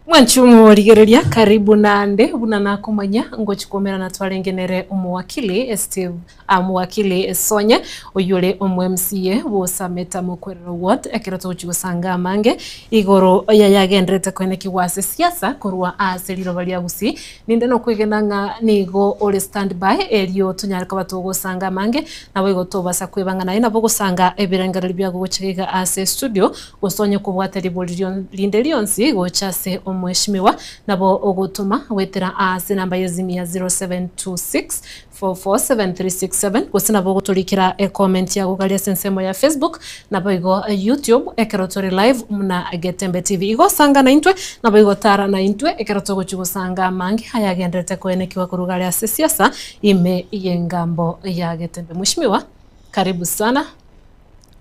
Mwanchi omorigereria karibu naende buna nakomanya ngochi koumerana twarenge nere omowakili Steve Omowakili Sonya oyio ore omo MCA bw'Osameta Mokwerero Ward ekero togochi gosanga amange igoro yayagenderete koenekigwa ase siasa korwa ase riroba ria Gusii. Ninde nokwegena ng'a nigo ore stand by erio tonyare koba togosanga amange naboigo tobasa kweba ng'a naye nabo ogosanga ebirengererio biago gocha iga ase estudio gose onye kobwate ribori rinde rionsi gocha ase omweshimiwa nabo ogotoma goetera ase enamba y'esimi ya 0726 447367 gose nabo ogotorikera ecomment yago gari ase ensemo ya Facebook naboigo YouTube ekero tore live muna Getembe TV. Igo sanga naintwe naboigo tara naintwe ekero togochia gosanga amange ayagenderete koenekiwa korwa gare ase siasa ime y'engambo ya Getembe. Mheshimiwa, karibu sana.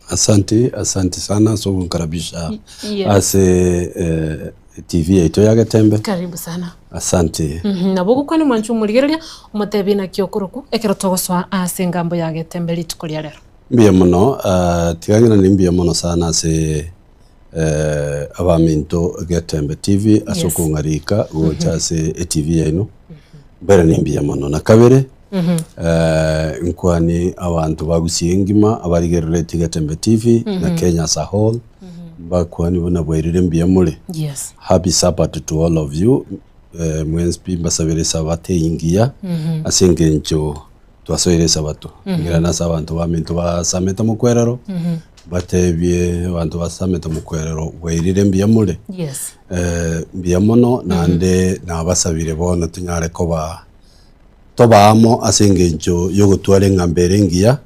Asanti, asanti sana ase ogonkarabisha Yes. ase eh, TV yaito ya Getembe. Karibu sana. Asante. Mhm, Nabo ogokwana omwancho omorigereria omotebie naki okorokwa ekero togosoa ase engambo ya Getembe rituko ria rero. Mbuya mono, ah, tiga ng'ina ni mbuya mono sana ase eh, abaminto Getembe TV ase Yes. okong'arika gocha ase eTV yaino. Mbere ni mbuya mono. Na kabere, Nkwani abanto ba Gusii engima abarigereretie Getembe TV na Kenya as a whole, mbakwani buna bwairire mbuya more. Yes. Happy Sabbath to all of you. Eh, mwensi pi mbasabere esabato engiya ase engencho twasoire esabato. Ng'irane ase abanto baminto basamete mokwerero, mbatebie abanto basamete mokwerero bwairire mbuya more. Yes. Eh, mbuya mono naende nabasabire bono tonyare koba Toba amo ase engencho y'ogotwara eng'amba ere engiya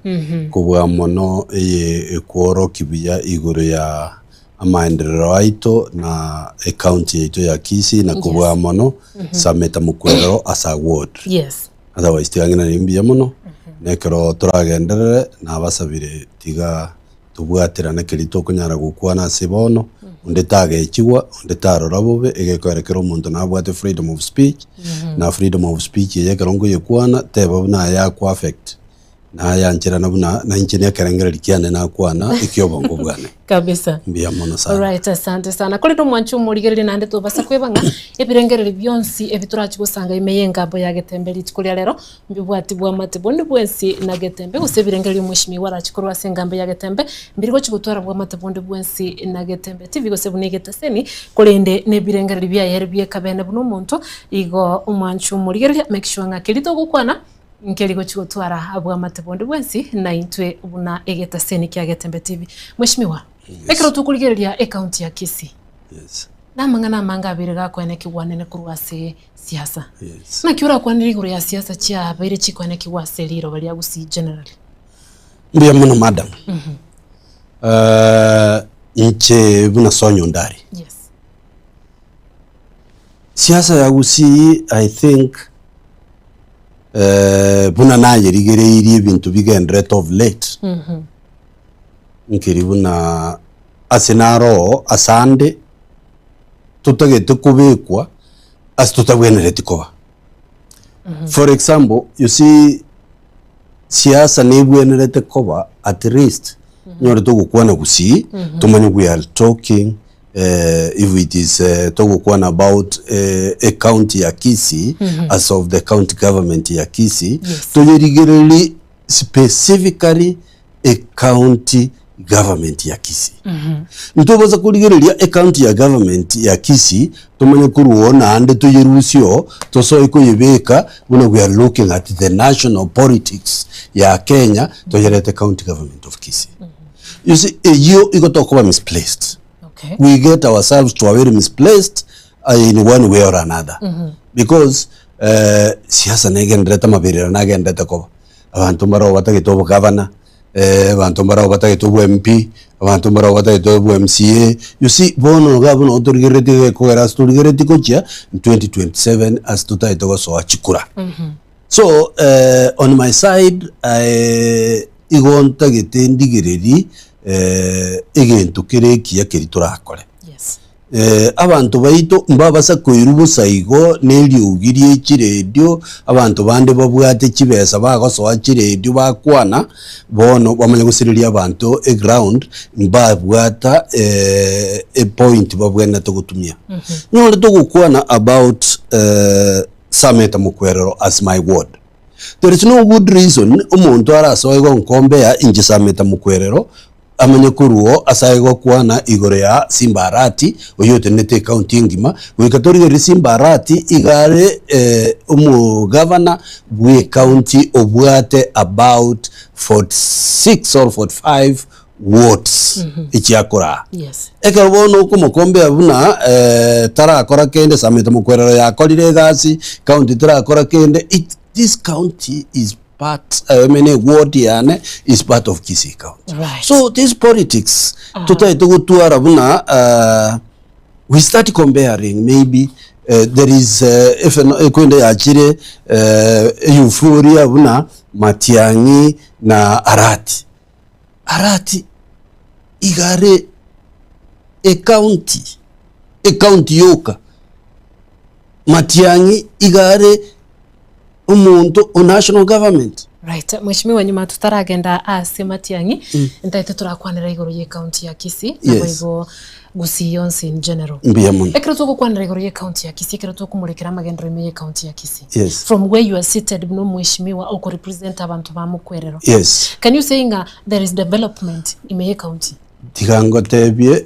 kobua mono eye ekworokia buya igoro ya amaenderero aito na ecounty yaito ya Kisii na kobua mono Sameta Mokwerero as a ward. Yes. Otherwise tiga ng'ina mbuya mono na ekero toragenderere nabasabire tiga Tobwaterane keria tokonyara gokwana ase bono, onde tagechigwa, onde tarora bobe, egekoera kera omonto nabwate freedom of speech, na freedom of speech eye ekero nkoyekwana, teba buna aye yago affect, nayancherana buna nainche na ekerengererio kiane nakwana ekiobongo bwane. Kabisa. Mbuya mono sana. Alright, asante sana. Korende omwancho omorigereria naende tobasa kweba ng'a ebirengererio bionsi ebi torachi gosanga ime y'engambo ya Getembe rituko ria rero, Mbibwati bw'amate bonde bwensi na Getembe, gose ebirengererio omweshimiwa arache korwa ase engambe ya Getembe, mbiri gochia gotwara bw'amate bonde bwensi na Getembe TV gose buna egetaseni, korende nebirengererio biaye ere bieka bene buna omonto, igo omwancho omorigereria make sure ng'a keria togokwana nkeri gochia gotwara bw'amate bonde bwensi na intwe buna egetaseni kia Getembe TV. Mweshimiwa, ekero tokorigereria ecounty ya Kisii, Yes. namang'ana amange abeire gakoenekigwa nene korwa ase Siasa. Yes. Naki orakwanere igoro ya siasa chiabeire chikoenekigwa ase riroba ria Gusii generally? Mbuya mono madam. Eh, inche buna Sonya Ondari. Yes. Siasa ya Gusii I think eh, buna nayerigereirie ebinto bigenderete of late nkeri buna ase naro asande totagete kobekwa ase totabwenereti koba. For example, you see siasa nebwenerete koba at least nyore togokwana gusii tomanye we are talking eh, if it is eh, togokwana about eh, e county ya Kisii as of the county government ya Kisii Yes. toyerigereri specifically e county government ya Kisii. Ntobasa korigereria e county ya government ya Kisii tomanye korwa oo naende toyerusie oo tosoe koyebeka buna we are looking at the national politics ya Kenya toyerete county government of Kisii. You see eyio igo tokoba misplaced. Okay. We get ourselves to a very misplaced uh, in one way or another because eh, siasa negenderete amaberera nagenderete koba Abanto mbarabwo batagete obogavana, abanto mbarabwo batagete obo MP, abanto mbarabwo batagete obo MCA, you see bono iga buna otorigereretie gekogera ase torigereretie gochia 2027 ase totagete gosoa chikura. So on my side igo ntagete ndigererie egento kere ekiya keria torakore. Yes. Abanto baito mbabasa koirwa bosa igo neriogi rie chiredio, abanto bande babwate chibesa bagosoa chiredio bakwana, bono bamanye gosireria abanto eground mbabwata epoint babwenerete gotumia. Nyore togokwana about Sameta Mokwerero as my ward. There is no good reason omonto arasoe gonkombea inche Sameta Mokwerero Amanye korwa oo ase aye gokwana igoro ya Simba Arati, oyio otenenete ecounty engima, goika torigererie Simba Arati iga are omogavana bw'ecounty obwate about 46 or 45 wards echiakoraa. Yes. Ekero bono okomokombea buna tarakora kende, Samete Mokwerero yakorire egasi, county terakora kende, it this county is part I mean eward yane is part of Kisii County. Right. So this politics totaete gotwara buna we start comparing maybe there is if ekwende yachire euphoria buna Matiang'i na Arati. Arati iga are ecounty, ecounty yoka. Matiang'i iga are omonto o national government. Right. Mheshimiwa nyuma totaragenda ase Matiang'i, ntaete torakwanera igoro ye county ya Kisii, Yes. naboigo Gusii yonsi in general. Mbuya mono. Ekero togokwanera igoro ye county ya Kisii, ekero tokomorekera amagenderero ime ye county ya Kisii. Yes. From where you are seated buna omweshimiwa okorepresent abanto ba Mokwerero. Yes. Can you say ng'a there is development ime ye county? Tiga ngotebie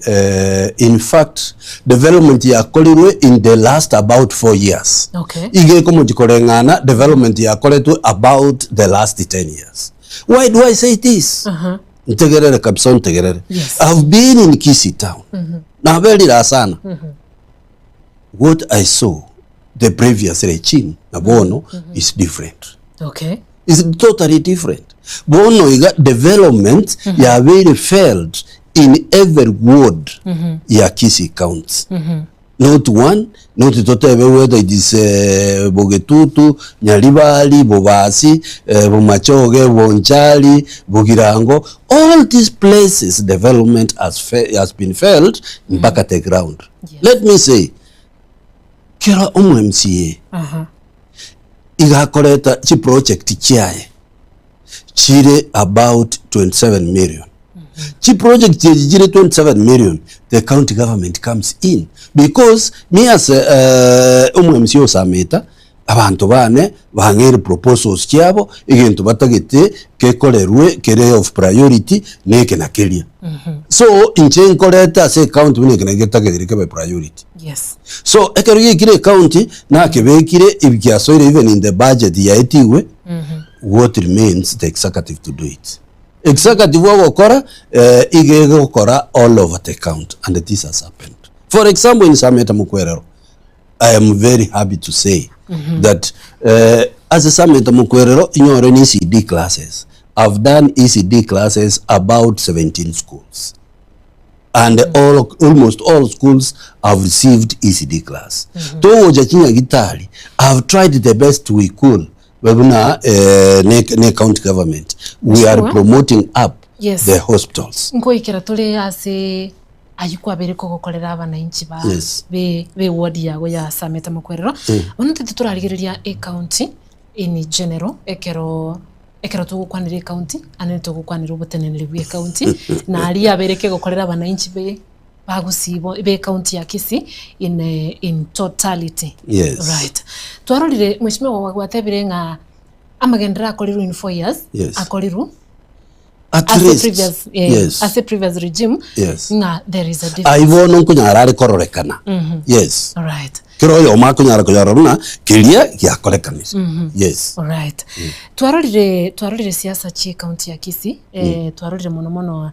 in fact development yakorirwe in the last about 4 years. Okay. Iga ekomochi koreng'ana development yakoretwe about the last 10 years. Why do I say this? Aha. Ntegerere kabisa ontegerere. Yes. I've been in Kisii town. Naberire sana. What I saw the previous regime na bono is different. Okay. Is totally different. Bono iga development yabeire felt in every ward ya Kisii County. Not one, not totebe whether it is Bogetutu, Nyaribari, Bobasi, Bomachoge, Bonchari, Bogirango, all these places development has, fe has been felt mpaka the ground. Yes. Let me say, kera omo MCA Aha. iga akoreta chiproject chiaye chire about 27 million. Chiproject echi chire 27 million, the county government comes in because me as eh, omo MCA osameta abanto bane bang'eire proposals chiabo egento batagete kekorerwe kere of priority neke na keria. So inche nkorete ase ecounty buna eke naki getagete kebe priority. Yes. So ekero giaikire ecounty nakebekire ebi giasoire even in the budget yaetigwe what remains the executive to do it. Executive ogokora eh, iga egokora all over the county and this has happened. For example in Sameta Mokwerero I am very happy to say that eh, ase Sameta Mokwerero inyore ni ECD classes. I've done ECD classes about 17 schools. and all, almost all schools have received ECD class. Togocha chinyagitari, have tried the best we could buna eh, ne, ne county government. We are Sure. promoting up Yes. the hospitals. Nkoikera tore ase ayio kwabere kogokorera abananchi ba Yes. be be ward yago ya Sameta Mokwerero. Bono ntete torarigereria ecounty in general ekero Ekero togokwanera ecounty, ande togokwanera oboteneneri bwe ecounty, na aria abere kegokorera abananchi be ba Gusii bo be ecounty ya Kisii in in totality. Yes. Right. Twarorire mweshimiwa gwatebire ng'a amagenderero akorirwe in 4 years, Yes. akorirwe At ase least. previous, eh, Yes. ase previous regime Yes. ng'a there is a difference. Ai bono nkonyara are kororekana. Yes. Alright. Kera oyomo akonyara koyarora buna keria giakorekanire. Yes. Alright. Twarorire twarorire siasa chie county ya Kisii eh, twarorire mono mono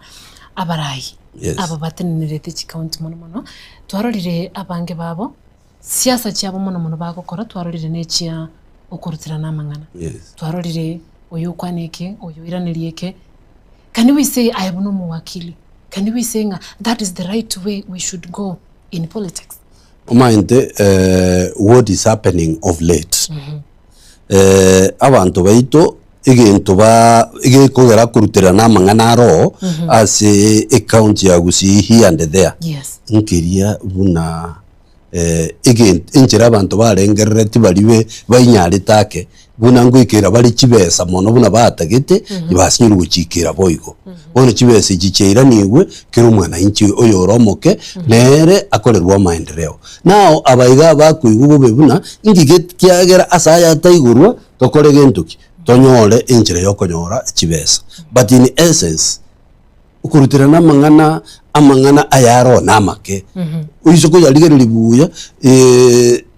abarai Yes. aba batenenerete chicounty mono mono twarorire abange babo siasa chiabo mono mono bagokora twarorire ne chia okoruterana amang'ana Yes. twarorire oyo okwana eke oyo oiraneria eke can we say aye buna omowakili can we say ng'a that is the right way we should go in politics? Omanyete what is happening of late, abanto baito. egento ba gekogera koruterana amang'ana aroo ase ecounty ya Gusii here and there, Yes. nkeria buna egento enchera abanto barengerereti baria be bainyarete ake, buna ngoikera bare chibesa mono buna batagete, basinyire gochiikera boigo. Bono chibesa echi chiairanigwe, kera omwananchi oyore omoke, nere akorerwe amaendereo. Nao aba iga bakoigwa bobe buna, inki kiagera ase aya ataigorwa, tokore gento ki? Tonyore enchera yokonyora chibesa. But in essence, okoruterana amang'ana amang'ana ayaro namake. Oise koyarigereria buya,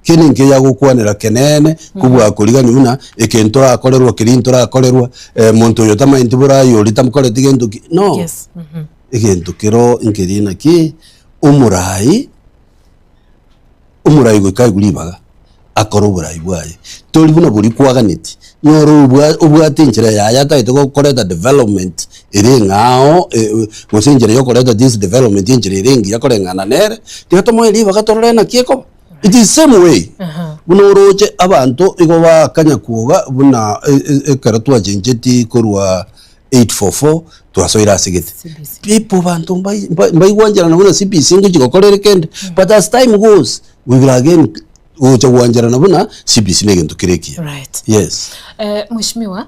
kende nke yagokwanera keneene, kobua korigani buna eke ntorakorerwa keria ntorakorerwa, monto oyo tamaeti borayi oria takoreti gento ki, no. Yes. Egento kero nkeria naki, omorai. Omorai goika aigwe ribaga akore oborai bwaye, tori buna boria kwaganeti, nyora obwa obwate enchera yaye atagete gokoreta development ere eng'ao gose enchera ya okoreta this development enchera ere engiya koreng'ana nere, tiga tomoe ribaga torore naki ekoba. It is same way, buna oroche abanto igo bakanya kwoga buna ekero twachencheti korwa 844 twasoire ase gete. CBC. People banto mbai- mba- mbaigwancherana buna CBC ngochi gokora ere kende but as time goes we will again gocha gwancherana buna CBC na egento kere ekiya. Right. Yes, Eh, Mheshimiwa,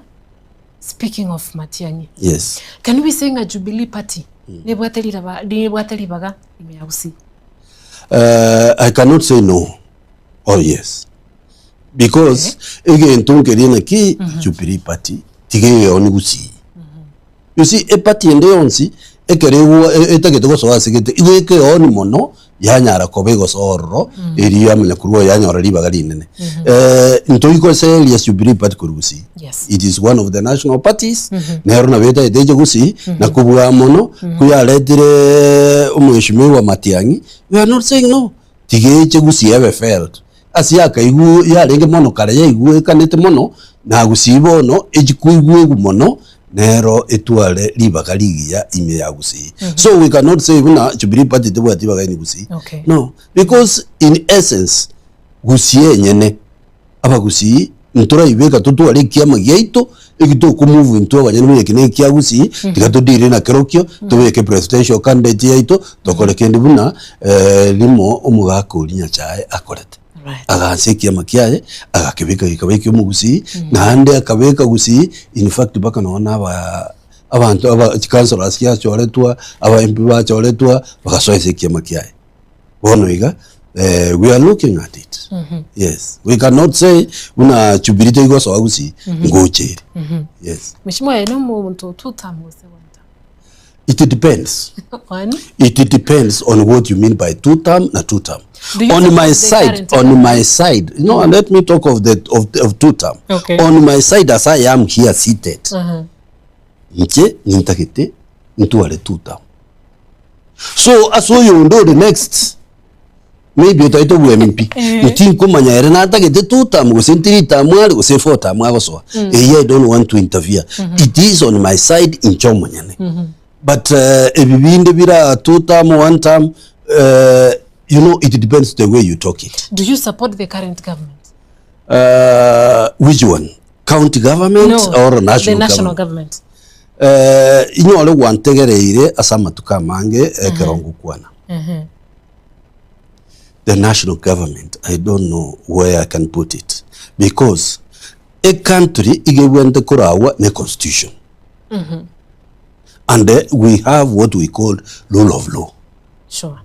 speaking of Matiang'i, yes. can we say ng'a Jubilee Party nebwate riraba nebwate ribaga ime ya Gusii? Uh, I cannot say no or yes because egento nkeria naki Jubilee Party tiga egeoni gusii. You see eparty ende yonsi ekero egwa etagete gosoa ase gete igo ekeoni mono yanyara koba egosoa ororo erio yamanya korwa oo yanyora ribaga rinene. Ntoikoseria Jubilee Party korwa gusii. Yes. It is one of the national parties, nero nabo etagete eche gusii, na kobua mono, koyaretire omweshimiwa Matiang'i, we are not saying no, tiga eche gusii ebe felt. Ase yakaigwa yarenge mono kare yaigwekanete mono, na gusii bono echi koigwegwa mono, nero etware ribaga rigiya ime ya gusii. So we cannot say buna Jubilee Party tebwati ribaga in gusii. Okay. No, because in essence, gusii enyene, abagusii ntoraibeka totware ekiama giaito, eki tokomove intwe abanyene buna eki na ekia gusii, tiga todire na kerokio, tobeke presidential candidate yaito, tokore kende buna rimo omogaka oria Nyachae akorete. Right. Agaansa ekiama kiaye, agakebeka gekaba ekia omogusii, naende akabeka gusii, in fact mpaka nonye na aba abanto aba chicouncillors chiachoretwa, aba MP bachoretwa, bagasoa ase ekiama kiaye. Bono iga, we are looking at it. Yes. We cannot say buna Jubilee teigosoa gusii, ngocha ere. Yes. Mheshimiwa aye nomonto two term gose one term? It depends. One. It depends on what you mean by two term na two term. Do you On support my the side, current on government? my side, no, and let me talk of the of, of two term. Okay. On my side as I am here seated, Uh-huh. inche nintagete ntware two term. So ase oyonde ore next maybe otagete obwa MP ntinkomanya ere natagete two term gose three term are gose four term agosoa eyio I don't want to interfere it is on my side inche omonyene but ebi binde bira two term one term you know it depends the way you talk it. Do you support the current government? Which one? County government No, or the national national government? government. Inyore gwantegereire ase amatuko amange ekero ngokwana. The national government, I don't know where I can put it because e country iga ebwenerete koragwa ne constitution and we have what we call rule of law. Sure.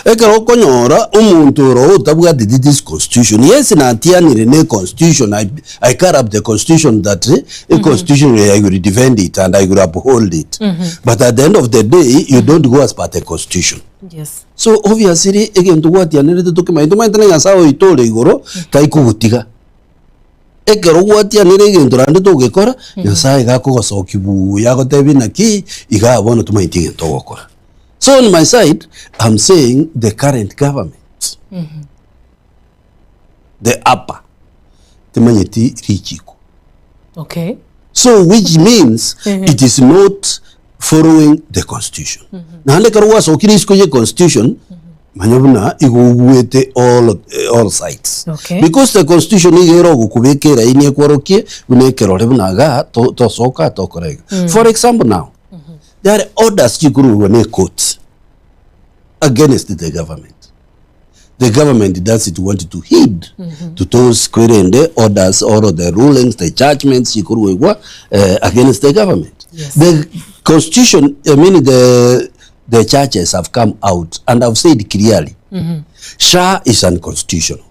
Ekero okonyora omonto oro otabwateti this constitution, yes natianire ne constitution, I, I carry up the constitution that e constitution I will defend it and I will uphold it. But at the end of the day, you don't go as per the constitution. Yes. So obviously egento gwatianerete tokemanyete omanyete na Nyasaye oito ore igoro taikogotiga. Ekero gwatianire egento naende togekora, Nyasaye iga akogosokia buya agotebie naki, igaa bono tomaeti egento ogokora. So on my side, I'm saying the current government, the upper, timanyeti richiko. Okay. So which means it is not following the constitution. Naende ekero gwasokire isiko ye constitution, Manya buna igo ogwete all, all sides. Okay. Because the constitution iga ere ogokobeka eraini ekworokie buna ekerore buna igaa to- tosoka tokora iga. For example now, there are orders chikorurwa na ecourt against the government. The government doesn't want to heed to those kwerende orders or the rulings, the judgments chikorwegwa eh, against the government. Yes. The constitution, I mean the the churches have come out and have said clearly SHA is unconstitutional.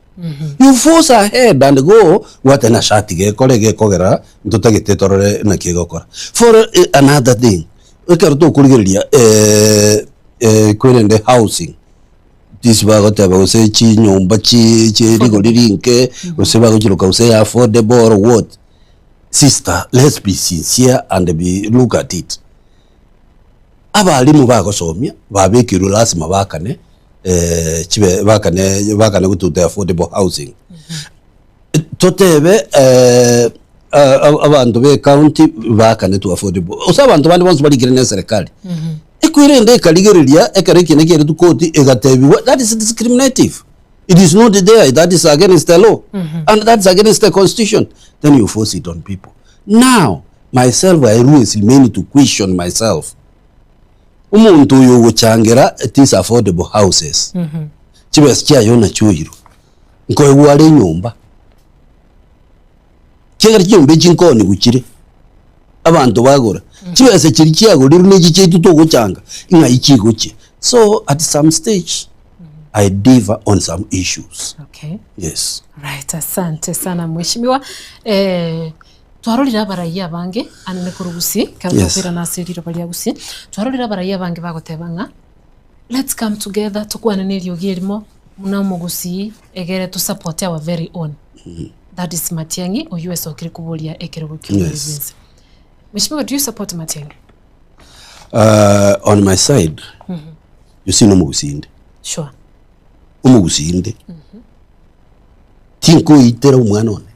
You force ahead and go gwatena SHA tigekore gekogera ntotagete torore naki egokora. For eh, another thing, ekero tokorigereria eh, eh, kwerende housing this bagoteba gose chinyomba chi chie rigori rinke gose bagochiroka gose affordable or what sister let's be sincere and be look at it Abalimu bagosomia babekirwe lasima bakane chibe bakane bakane gotuta affordable housing. Totebe abanto be county bakane to affordable gose abanto bande bonsi barikire na eserekari. Ekwerende ekarigereria ekero ekiina kiaretwe koti egatebiwa that is discriminative, it is not there, that is against the law and that is against the constitution, then you force it on people. Now Myself I always remain to question myself, omonto oyo ogochangera these affordable houses, chibesa chiaye ona chioirwe, nkoegwa are enyomba, ekiagera chinyomba echi nkoonigwa chire, abanto bagora, chibesa chiria chiagorirwe na echi chiaito togochanga, ng'ai chigochia. So at some stage, I differ on some issues. Okay. Yes. Right, asante sana mheshimiwa. Eh, Twarorire abaraiyo abange anene korwa Gusii, ekero Yes. tokoirana ase riroba ria Gusii, twarorire abaraiyo abange bagoteba ng'a let's come together tokwane na eriogi erimo buna omogusii egere to support our very own. That is Matiang'i oyio esokire koboria ekerogo kia Yes. omoreri bwense. Mheshimiwa, do you support Matiang'i? Uh, on my side, you see nomogusii inde. Sure. Omogusii inde. Tinkoitera omwana one.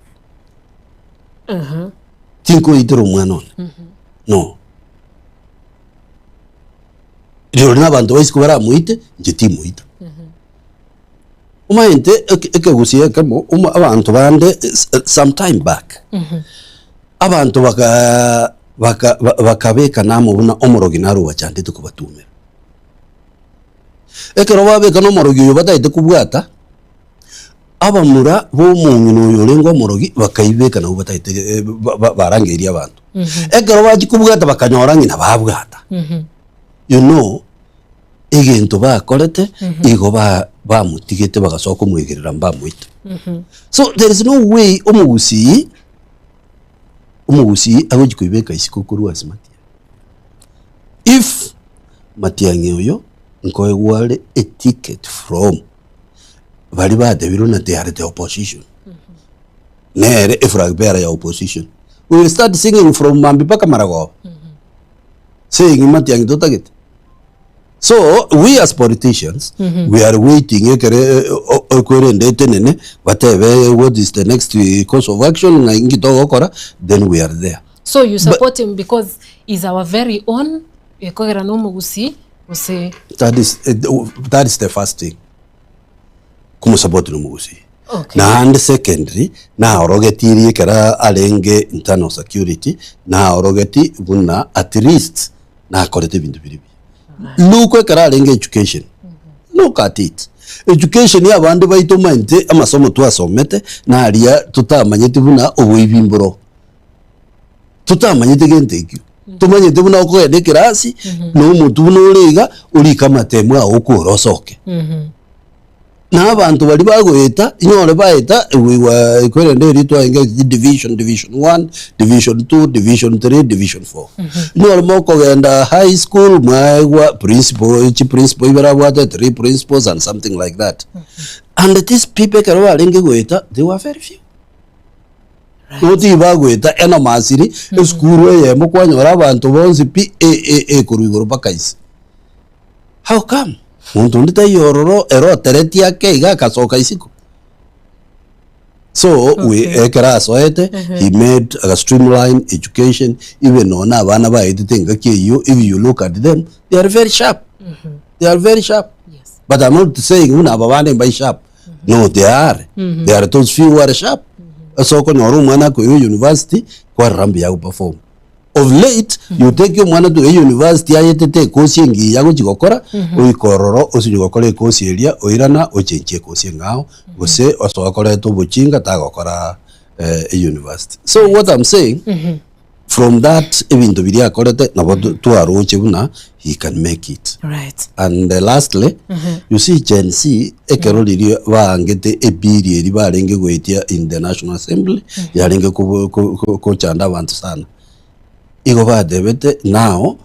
Tinkoitera omwana one. No. Rirorio na abanto ba isiko baramoite, inche timoita. Omanyete eke- ekegusii ekemo, omo abanto bande s- some time back, abanto baka baka ba- bakabekana amo buna omorogi naro obachandete kobatumera. Ekero babekana omorogi oyo batagete kobwata, Abamura b'omong'ina oyo orenge omorogi bakaibeka nabwo batagete barangeirie abanto. Ekero bachia kobwata bakanyora ng'ina babwata. You know, egento bakorete igo ba bamotigete bagasoa komoegerera mbamoita. So there is no way omogusii, omogusii agochia koibeka isiko korwa ase Matiang'i. If Matiang'i oyo nkoegwa are a ticket from baria batebirwe na they are the opposition nere eflag bearer ya opposition we will start singing from mambia mpaka maragoba saying matiang'i totagete so we as politicians we are waiting ekere ekwerende etenene batebe what is the next course of action ng'a inki togokora then we are there. So you support him because he's our very own ekogera na omogusii gose. That is, that is the first thing. Komosupport nomogusii. Okay. Naende secondly, naorogetirie ekero arenge internal security, naorogeti buna at least nakorete ebinto biria buya. Look ekero arenge education, look at it. Education ya abande baito omanyete amasomo twasomete, naria totamanyeti buna oboibi mboro. Totamanyete gento ekio, tomanyete buna okogenda ekerasi, na omonto buna ore iga, orike amatemo ao okore osoke. Na abanto baria bagoeta, inyore baeta we were kwerende erio twarenge division, division one, division two, division three, division four. Inyore mokogenda high school mwaegwa principal, chiprincipal ibere abwate three principals and something like that. And these people ekero barenge goeta, they were very few. Notiga bagoeta enomasiri, esukuru eyemo kwanyora abanto bonsi pi e- e- ekorwa igoro mpaka inse. How come? Monto onde taiyo ororo ere oteretie ake iga agasoka isiko. So we Okay. ekero asoete he made aga streamline education even nonya na abana baetete engaki eyio if you look at them they are very sharp. They are very sharp. Yes. But I'm not saying buna aba bande mbai sharp. No, they are. They are those few who are sharp. Ase okonyora omwana akoirwa university, kwarora mbuya agoperform. Of late, you take omwana to university ayetete ekosi engiya agochi gokora, oika ororo osinye gokora ekosi eria, oirana ochenchie ekosi eng'ao, gose osoe koreta obochinga tagokora university. So what I'm saying, from that ebinto biria akorete nabo twaroche buna he can make it. Right. And lastly, you see Gen Z ekero riria baangete ebill eria barenge goetia in the National Assembly yarenge kobo- ko- ko- kochanda abanto sana. Igo batebete now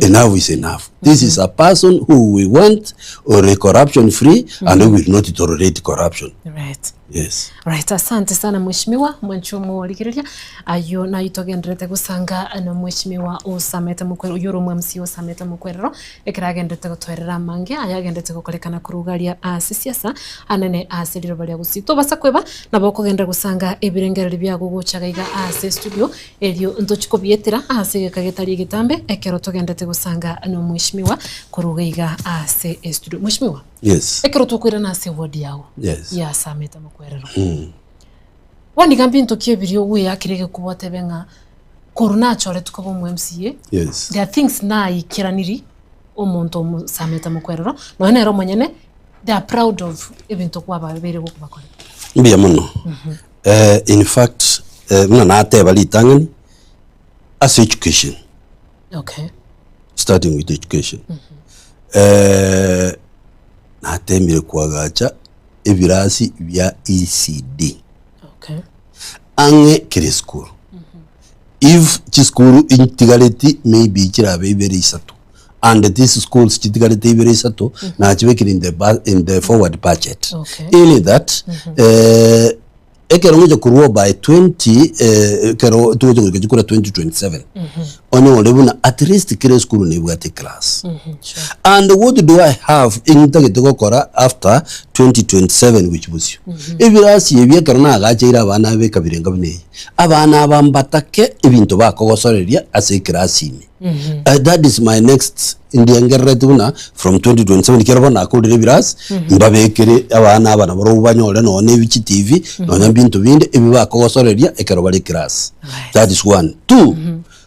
enough is enough. This is a person who we want ore corruption free and who will not tolerate corruption. Right. Yes. Right, asante sana mheshimiwa mwancho omorigereria ayio nayo togenderete gosanga na mheshimiwa osamete mokwero oyio ore omwamc osamete mokwerero ekero agenderete gotoerera amange aya agenderete gokorekana korwa iga aria ase siasa anene ase riroba ria gusii. Tobasa kweba nabo okogenderera gosanga ebirengererio biago gocha iga iga ase studio erio ntochi kobietera ase egeka getari egetambe ekero togenderete gosanga na omweshimiwa korwa iga iga ase estudio. Mheshimiwa. Yes. Ekero tokoirana ase eward yao Yes. yasamete amakwerero. Bono iga mbinto ki ebiria ogweyakera egekuba otebe ng'a korwa nachoretwe koba omo MCA, Yes. there are things naikeraniri omonto omosamete amakwerero, nonya nere omonyene they are proud of ebinto kwababeire gokobakorera. Mbuya mono. Eh, in fact, eh, buna nateba ritang'ani, ase education, Okay. starting with education, eh, natemire koagacha ebirasi bia ECD Okay. ang'e kera esukuru. If chisukuru intigareti maybe chirabe ibere isato and these schools chitigarete ibere isato nachibekire in the ba- in the forward budget. Okay. Ili that eh, Ekero ngocha korwa by 20 eh, ekero togocha goika chikura 2027 onyore buna at least kera esukuru nebwate eclass. Sure. And what do I have intagete gokora after 2027 gochia bosio? Ebirasi ebi ekero nagacheire abana abe ekabirenga buna eye, abana aba mbatake ebinto bakogosoreria ase eclass ime. That is my next ndiengerereti buna from 2027 ekero bono nakorire ebirasi mbabekere abana aba nabarobwo banyore nonya na ebi chitivi nonya ebinto binde ebi bakogosoreria ekero bare class. Right. That is one. Two,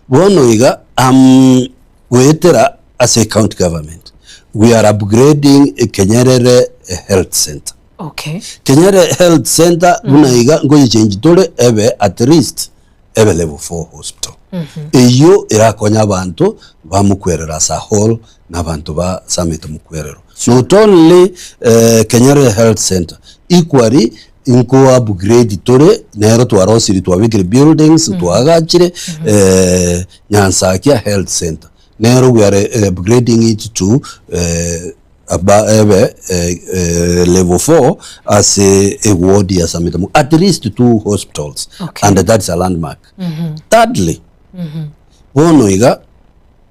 bono iga am goetera ase county government we are upgrading Kenyerere health center. Okay. Kenyerere health center buna iga nkoyechange tore ebe at least ebe level 4 hospital. Eyio erakonye abanto ba Mukwerero as a whole na abanto ba Samete Mukwerero. Not only eh, Kenyerere Health Center, equally nko upgrade tore nero twarosiri twabekire buildings twagachire eh, Nyansakia Health Center. Nero we are eh, upgrading it to eh, Aba ebe level 4 ase eward ya Samita at least two hospitals Okay. and that's a landmark. Thirdly, bono iga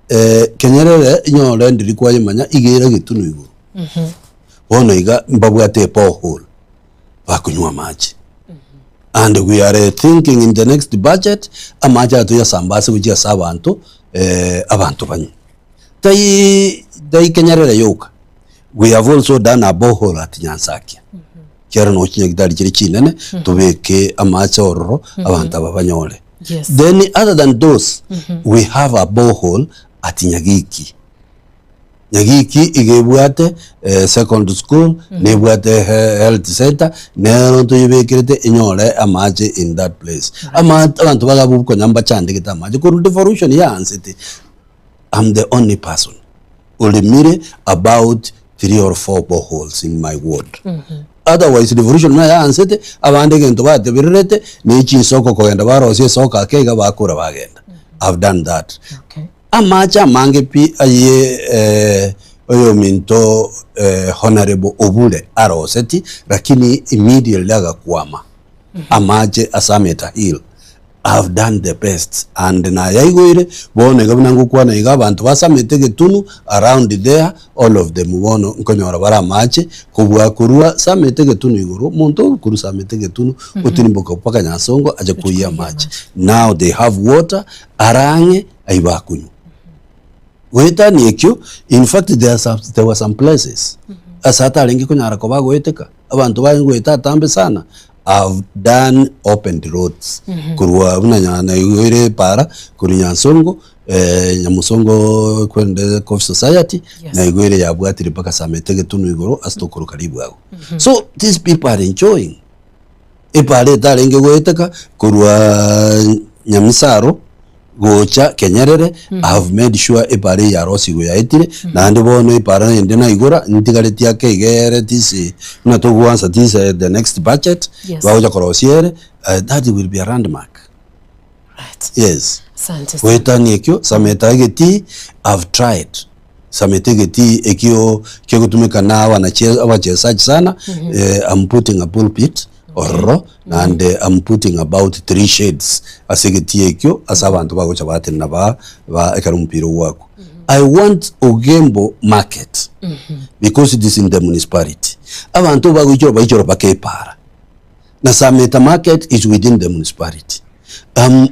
eh, Kenyerere inyore ndiri kwayemanya iga ere getunu igoro. Bono iga mbabwate eborehole bakonywa amache. And we are thinking in the next budget amache aya toyasamba ase gochia ase abanto eh, abanto banywe. Tai tai Kenyerere yoka, we have also done a borehole at Nyansakia. Kiaro no chinyagitari chire chinene tobeke amache ororo abanto aba banyore. Yes. Then other than those, we have a borehole at Nyagiki. Nyagiki iga ebwate eh, second school, nebwate he- health center, nero ntoyebekerete enyore amache in that place. Ama abanto bagabu konya mbachandegete amache korwa devolution yaansete I'm the only person oremire about three or four boreholes in my ward. Otherwise devolution buna yaansete, abande egento batebererete ne chinsoko kogenda barosia esoko ake iga bakora bagenda. I've done that. Okay. Amache amange pi aye eh, oyominto eh, Honorable Obure aroseti lakini immediately agakwama amache ase Ameta Hill I have done the best and nayaigoire bono iga buna ngokwana iga abanto basamete egetunu around there all of them bono nkonyora bare amache kobua korwa samete egetunu igoro omonto okorwa samete egetunu otirimboka mpaka Nyansongo ache koiyia amache now they have water are ang'e aywo bakonywa. Goetania ekio in fact there are some, there were some places. Ase atarenge konyara koba agoeteka, abanto barenge goeta atambe sana, I've done opened roads korwa buna nya naigoire epaara korwa Nyansongo Nyamusongo kwende Coffee Society, Yes. naigoire yabwatire mpaka Samete egetunu igoro ase tokoroka ribwago. So these people are enjoying. Epaara etarenge goeteka korwa Nyamisaro gocha Kenyerere, I have made sure epaara eye yarosigwe yaetire, naende bono epaara ende naigora, ntigaretie ake iga ere this buna togoansa this the next budget, Yes. bagocha korosia ere, that will be a landmark. Right. Yes. Asante sana. Goetania ekio, Sameta egetii, I've tried. Sameta egetii ekio kegotumeka na abanache abachesaji sana, eh, I'm putting a pulpit ororo, naende I'm putting about three shades ase egetii ekio ase abanto bagocha batenena ba ba ekero omopira ogwakwa. I want Ogembo market because it is in the municipality. Abanto bagoichora baichora mpaka epaara. Na Sameta market is within the municipality. Um,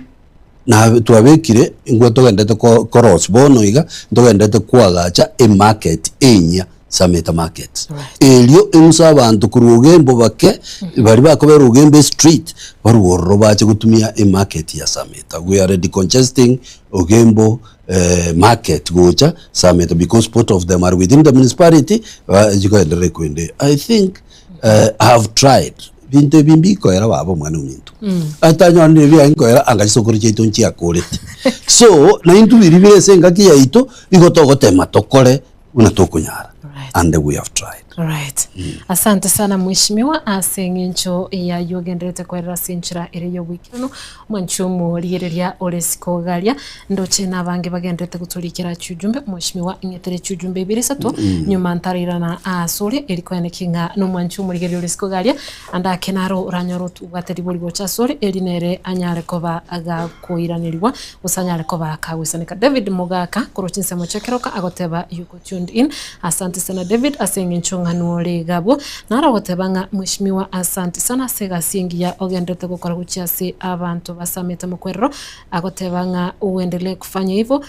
na twabekire ingwe togendete ko- korosia bono iga ntogendete koagacha emarket enyia Sameta market. Right. Erio eng'usa abanto korwa Ogembo bake baria bakobera Ogembo estreet barwe ororo bache gotumia emarket ya Sameta. We are decongesting Ogembo eh, market gocha Sameta because both of them are within the municipality uh, chikoenderera ekwende. I think eh, I have tried binto ebi mbikoera baba omwana ominto atanyonire ebi aye nkoera anga chisokoro chiaito nchiakorete so naintwe biri bire ase engaki yaito igo togotema tokore buna tokonyara Right. and we have tried. Right. Asante sana mheshimiwa ase eng'encho yayio ogenderete koerera ase enchera ere y'oboikeranu Mwanche omorigereria ore isiko garia, ndoche nabange bagenderete gotorikera chiujumbe, Mheshimiwa ing'etere chiujumbe ibere isato, nyuma ntarairana asore, eri koeneki ng'a nomwanche omorigereria ore isiko garia, ande ake naro oranyore obwate ribori gocha asore, eri nere anyare koba gakoiranerigwa, gose anyare koba kagoisaneka. David Mogaka korwa chinsemo chia Keroka agoteba yuko tuned in. Asante sana David ase eng'encho ng'a nwore iga abwo. Naro ogoteba ng'a Mheshimiwa asante sana ase egasi engiya ogenderete gokora gochia ase abanto basamete mokwerero, agoteba ng'a uendelee kufanya hivyo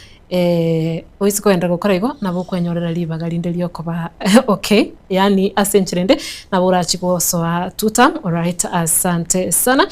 oise kogenderera gokora igo nabo okwenyorera ribaga rinde riokoba okay yaani ase enchera ende nabo orachie gosoa two term alright asante sana.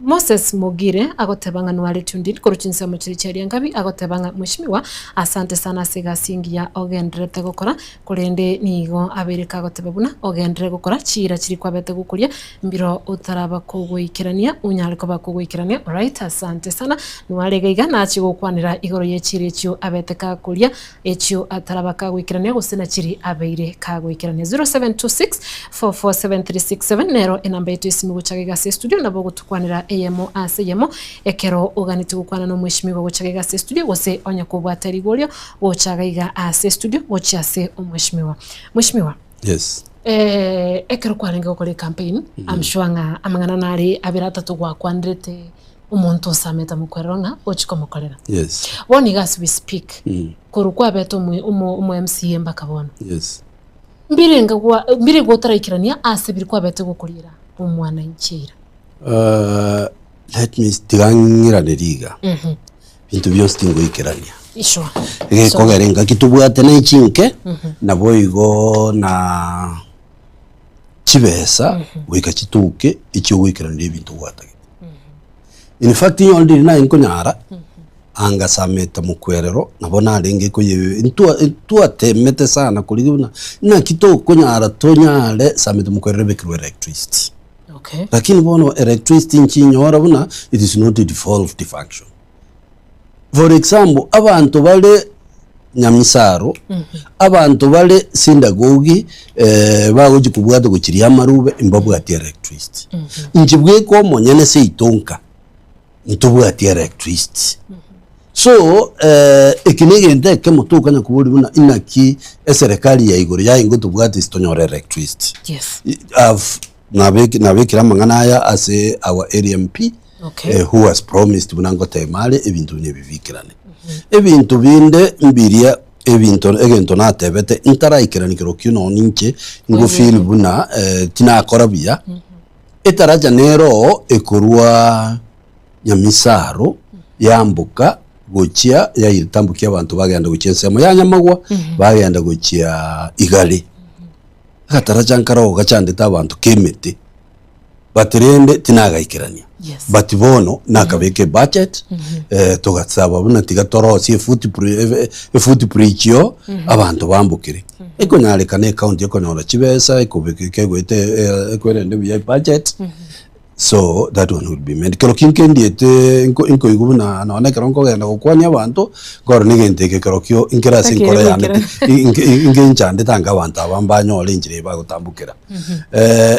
Moses Mogire agoteba ng'a nware tuned in korwa chinsemo chiria chia Riangabi agoteba ng'a Mheshimiwa asante sana ase egasi engiya ogendererete gokora korende nigo abeire kagoteba buna ogenderere gokora chiira chiria kwabete gokoria mbiro otaraba kogoikerania onyare koba kogoikerania alright asante sana nware iga iga nachie gokwanera igoro ye chiira echio abete kakoria echio ataraba kagoikerania gose nachiri abeire kagoikerania. 0726447367 nero enamba yaito y'esimi gocha iga ase estudio nabo ogotokwanera eyemo ase eyemo ekero oganeti gokwana na omweshimiwa gocha iga ase estudio gose onye kobwate rigorio gocha iga ase estudio gochia ase omweshimiwa. Mweshimiwa, Yes. ekero kwarenge gokora ecampaign I'm sure ng'a amang'ana nare abere atato gwakwanerete omonto osamete amokwerero ng'a ochie komokorera. Yes. Bono iga as we speak, korwa kwabete omo omo omo MCA mpaka bono, Yes. mbirenga gwa mbire gotaraikerania ase biri kwabete gokoriera omwananchi eira. Uh, let me tiga ng'iranerie iga binto bionsi tingoikerania Sure. egekogera engaki tobwate na echinke naboigo na chibesa goika chituke echiogoikeraneria ebinto gwatagete. In fact inye onde riria naye nkonyara, angasamete mokwerero nabo narenge koye ntwa ntwatemete sana korigia buna naki tokonyara tonyare samete mokwerero ebekirwe electricity. Okay. Lakini bono electricity nchinyora buna it is not a devolved function. For example, abanto bare Nyamisaro, abanto bare Sindagogi bagochia kobwata gochiria amarube mbabwati electricity. Inche bweka omonyene seito nka, ntobwati electricity. So eki na egento ekemo tokanya koboria buna inaki eserekari ya igoro yaye ngotobwata ase tonyore electricity. Yes. I've nabeki nabekire amang'ana aya ase our area MP Okay. eh, who has promised buna ngotema are ebinto buna ebi bikerane. Ebinto binde mbiria ebinto egento natebete ntaraikerani kerokio nonye ninche ngo feel buna eh, tinakora buya etaracha nero oo ekorwa Nyamisaro yamboka. gochia yaitambokia abanto bagenda gochia ensemo ya Nyamagwa, bagenda gochia Igare. Agataracha nkaro gachandete abanto kemete, but rende tinagaikerania. Yes. But bono nakabeka ebudget, eh, togasaba buna tiga torosie efoot bri- efoot bridge oo, abanto bambokere. Ekonyarekana ecounty ekonyora chibesa, ekobeka kegoeta ekwerende buya ebudget, So that one will be made. Kero ki nkendiete nko- nkoigwa buna nonye ekero nkogenda gokwania abanto, nkorora na egento eke kerokio nkere ase Takere enkoro yane goikera. ti- inke- inke inchandete anga abanto aba mbanyore enchera eye bagotambokera.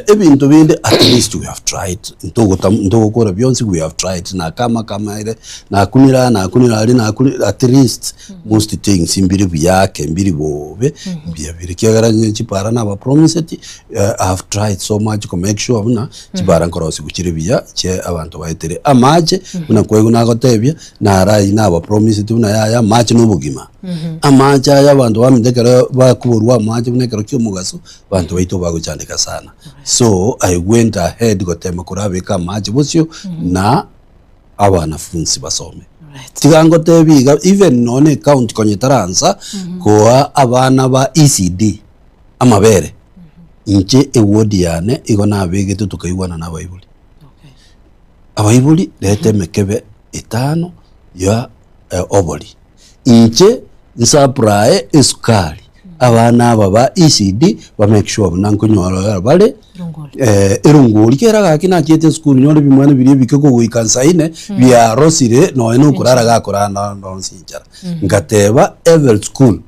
Ebinto binde at least we have tried, ntogotam ntogokora bionsi we have tried nakama kama ere, nakunire aa nakunire aria nakunire at least most things mbire buya ake mbiri bobe, mbuya bire ekiagera onye chipara nabapromiseti, I have tried so much ko make sure buna chipara nkorosiwa chire buya chie abanto baetere amache buna kwaigwa nagotebia narayi nabapromiseti buna yaya amache na obogima. Amache aya abanto bamanyete ekero bakoborwa amache buna ekero kia omogaso, abanto baito bagochandeka sana. So I went ahead gotema korabeka amache bosio na abanafunsi basome. Right. Tiga ngotebie iga even nonye na ecounty konya etaransa koa abana ba ECD amabere, inche eward yane igo nabegete tokaigwana na abaibori. Okay. Abaibori reta emekebe etano ya obori, inche nsupply esukari, abana aba ba ECD ba make sure buna nkonyora bare Erongori. erongori. Kera gaki nachiete esukuru nyore ebimwana biria ebike kogoika nsa ine, biarosire nonya na okorara gakorara nonsi enchara. Ngateba every school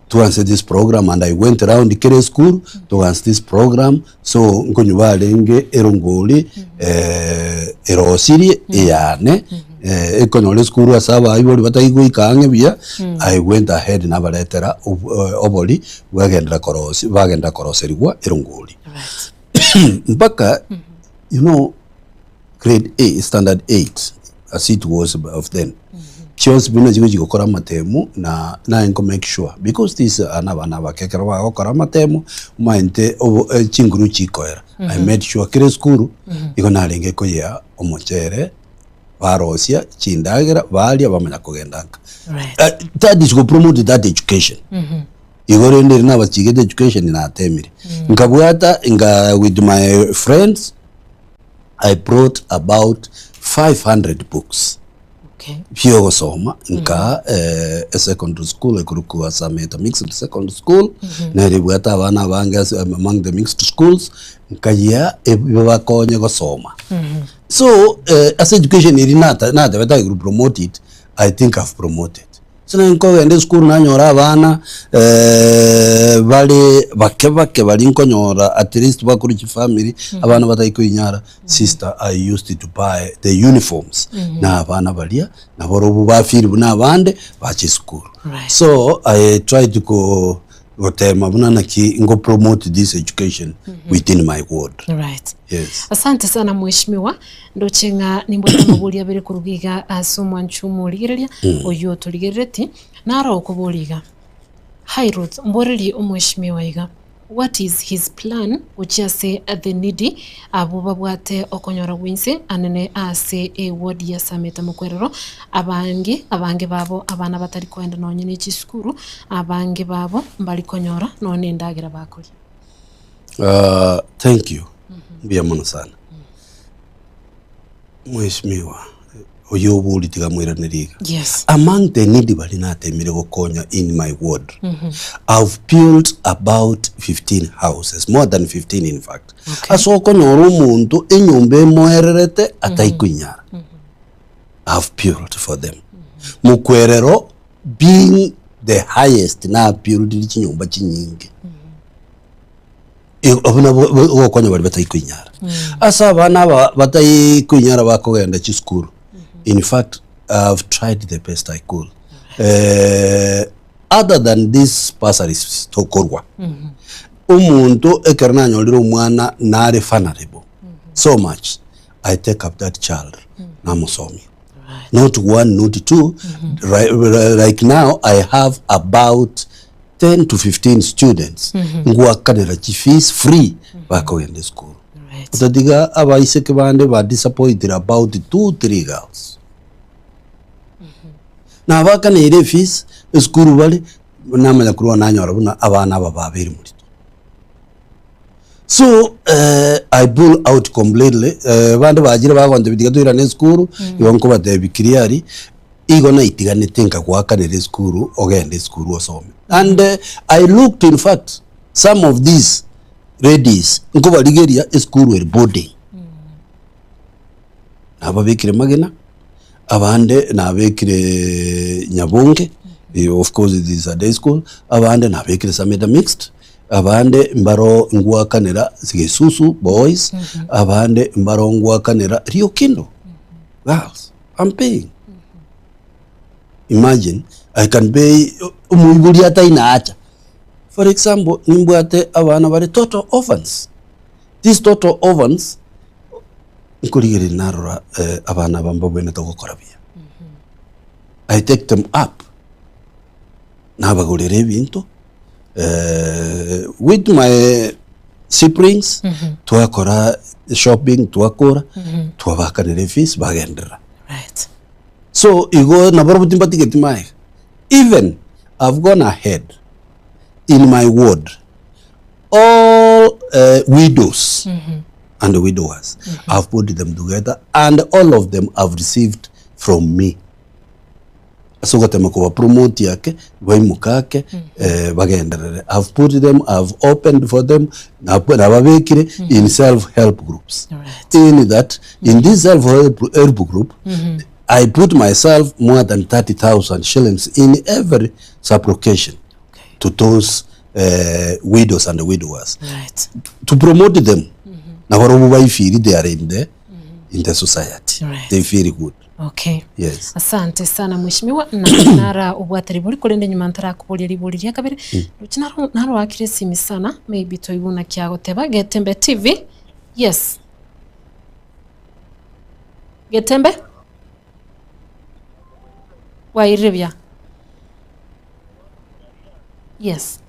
toganse this program and I went round kera esukuru toganse this program so nkonywa barenge erongori erosirie eyane ekonyora esukuru ase abaibori batari goika ang'e buya I went ahead nabaretera obori bwagenderera korosi bagenderera koroserigwa erongori. Right. Mpaka you know grade eight, standard eight as it was of then chionsi buna chigochi gokora amatemu na naye nko make sure because this aa na abana abake ekero bagokora amatemu omanyete obo chinguru chikoera I made sure kera esukuru igo narenge koyea omochere barosia chindagera baria bamanya kogenda nka. Right. That is go promote that education. Igo rende ere nabachigete education natemire. Nkabwata nka with my friends I brought about 500 books Okay. biogosoma nka esecondary school ekorokwa Sameta Mixed Secondary School nere ebwate abana abange ase among the mixed schools nkayia ebibakonye gosoma. So ase education eria nata natebete I will promote it, I think I've promoted. Ase nari nkogenda esukuru nanyora abana bare bake bake baria nkonyora at least bakorwa chifamiri abana batari koinyara, sister I used to buy the uniforms na abana baria nabarobwo ba feel buna abande bache esukuru. Right. So I tried ko gotema buna naki ngo promote this education within my ward. Right. Yes. Asante sana mheshimiwa, ndoche ng'a nimbwate amabori abere koruga iga ase omwancho omorigereria oyio otorigerereti, naro okoboria iga, Hi Ruth, mborerie omweshimiwa iga, what is his plan gochia ase the needy abwo babwate okonyora gwense anene ase eward ya Sameta Mokwerero, abange abange babo abana batari koenda nonye ne chisukuru, abange babo mbari konyora nonye na endagera bakoria. Thank you, mbuya mono sana. Mheshimiwa, oyio obori tiga moiranerie iga. Yes. Among the needy baria natemire gokonya in my ward, I've built about 15 houses, more than 15 in fact. Okay. Ase okonyora omonto enyomba emoererete ataikoinyara. I've built for them. Mokwerero being the highest na buildire chinyomba chinyinge. Abwo nabwo ogokonya baria batari koinyara. Ase abana aba batari koinyara bakogenda chisukuru, in fact I've tried the best I could. Other than this bursaries tokorwa, omonto ekero nanyorire omwana nare vulnerable so much, I take up that child namosomia. Not one, not two, like now I have about 10 to 15 students ngwakanera chifees free bakogenda esukuru. Right. Otatiga abaiseke bande ba disappointed about 2 3 girls. Nabakaneire efees, esukuru bare, namanya korwa nanyora buna abana aba babeire morito. So I pull out completely, bande bachire bagontebia tiga toirane esukuru, igo nkobatebia clearly, igo naitiganete nkagoakanera esukuru ogende esukuru osome. And I looked in fact some of these ladies nkobarigeria esukuru ere boarding. Nababekire magena, abande nabekire Nyabonge, of course it is a day school, abande nabekire Sameta Mixed, abande mbaro ngwakanera Gesusu Boys, abande mbaro ngwakanera Riokindo Girls, I'm paying. Imagine, I can pay omoibori atainaacha. For example, nimbwate abana bare total orphans. These total orphans, nkorigereria narora abana aba mbabwenerete gokora buya. I take them up, nabagorera ebinto, with my siblings, twakora shopping, twakora, twabakanera efees, bagenderera. Right. So igo nabarobwo timbatigeti maega. Even I've gone ahead in my ward, all widows and widowers, I've put them together and all of them have received from me. Ase ogotema koba promote ake, baimoke ake, bagenderere. I've put them, I've opened for them, nababekire in self help groups. Alright. In that, in this self help, help group, I put myself more than 30,000 shillings in every sub-location Okay. to those widows and widowers Right. to promote them. Nabarobwo baifeel they are in the, in the society. Right. They feel good. Okay. Yes. Asante sana mheshimiwa na nara obwatari bori korende nyuma ntarakoboria ribori ria kabere roche naro naroakire esimi sana maybe toigwe naki agoteba Getembe TV yes Getembe bwairire buya Yes.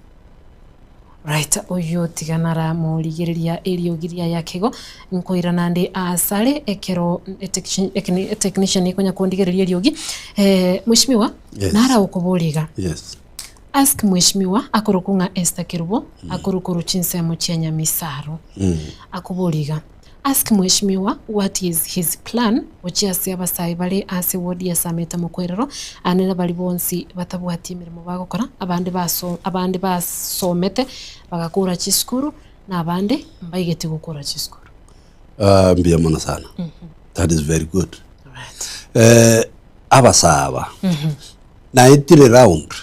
Right, oyio tiga naramorigereria eriogi riaye akeigo, nkoirana nde asare ekero etecti etechnician ekonya kondigereria eriogi. Mheshimiwa, Yes. naragokoboria iga, Yes. ask mheshimiwa akorokwa ng'a Esther Kerubo, akorwa korwa chinsemo chia Nyamisaro, akoboria iga, Ask mheshimiwa what is his plan gochia ase abasae bare ase ward ya Sameta Mokwerero ane na bari bonsi batabwati emeremo bagokora abande baso abande basomete bagakora chisukuru na abande mbaigeti gokora chisukuru. Ah, mbuya mono sana. That is very good. Alright. Eh, abasae aba naetire round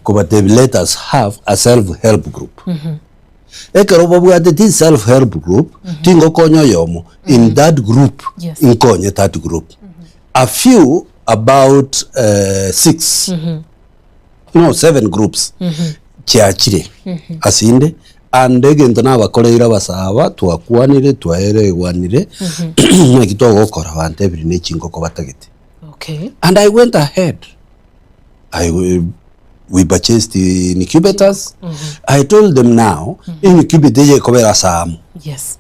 kobatebia let us have a self help group. Ekero babwate this self help group, tingokonya oyomo in that group, Yes. nkonye that group. A few about eh, six no seven groups chiachire asinde and egento nabakoreire abasae aba twakwanire twaeregwanire naki togokora bantebire ne chingoko batagete. Okay. And I went ahead. I, we purchased incubators. I told them now, incubator eye ekobera ase amo. Yes.